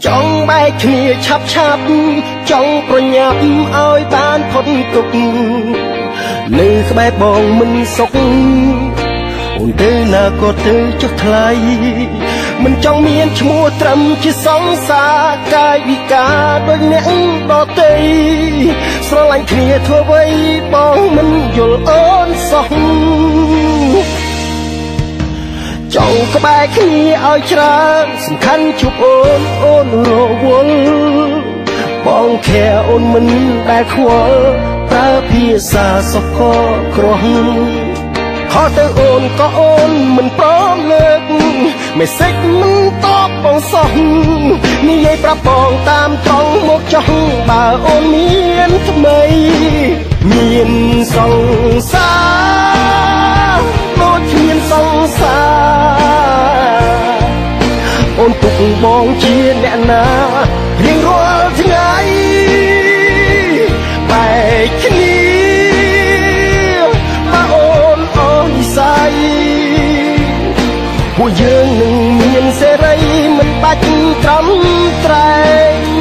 ចង់បែកគ្នាឆាប់ឆាប់ចង់ប្រញាប់ឲ្យបានផុតទុក្ខនៅក្បែរបងមិនសុខអូនទៅណាក៏ទៅចុះថ្លៃមិនចង់មានឈ្មោះត្រឹមជាសង្សារកាយវិការដូចអ្នកដទៃស្រឡាញ់គ្នាធ្វើអ្វីបងមិនយល់អូនសោះចង់ក្បែរគ្នាឲ្យច្រើនសំខាន់ជួបអូនអូនរវល់បងខែអូនមិនដែលខ្វល់ប្រើភាសាសុខក្រហខទៅអូនក៏អូនមិនព្រមលើកមេសិចមិនតបបងសោះនិយាយប្រាប់បងតាមត្រង់មកចង់បើអូនមានថ្មីមានសង្សារដូចគ្មានសង្សារអូនទុកបងជាអ្នកណារៀងរាល់ថ្ងៃបែកគ្នាបើអូនអស់និស័យពួកយើងនឹងមានសេរីមិនបាច់ត្រឹមត្រែង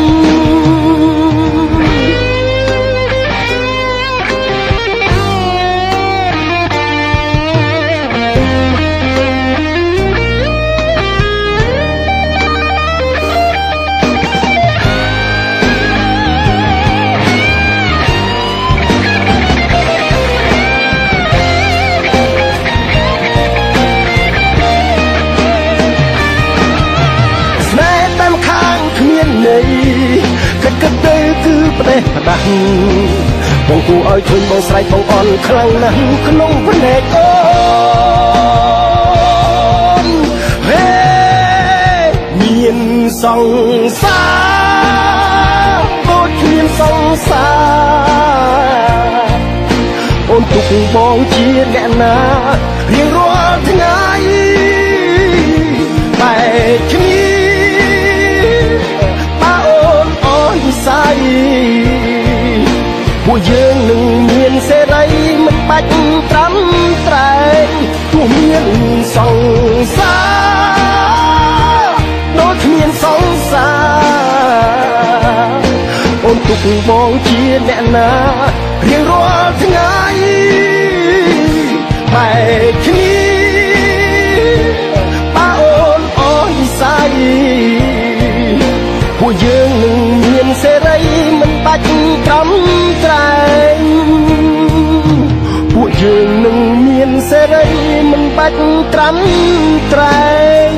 គិតទៅគឺប្រេះផ្ដាស់បងគួរឲ្យធុញបងស្រែកបងអន់ខ្លាំងណាស់ក្នុងភ្នែកអូនហេមានសង្សារដូចគ្មានសង្សារអូនទុកបងជាអ្នកណារៀងរាល់ថ្ងៃបែកគ្នាពួកយើងនឹងមានសេរីមិនបាច់ត្រឹមត្រែងទោះមានសង្សារដូចគ្មានសង្សារអូនទុកបងជាអ្នកណារៀងរាល់ថ្ងៃបែកគ្នាបើអូនអស់និស័យពួកយើងនឹងមានសេរីមិនបាច់ត្រឹមត្រែងពួកយើងនឹងមានសេរីមិនបាច់ត្រឹមត្រែង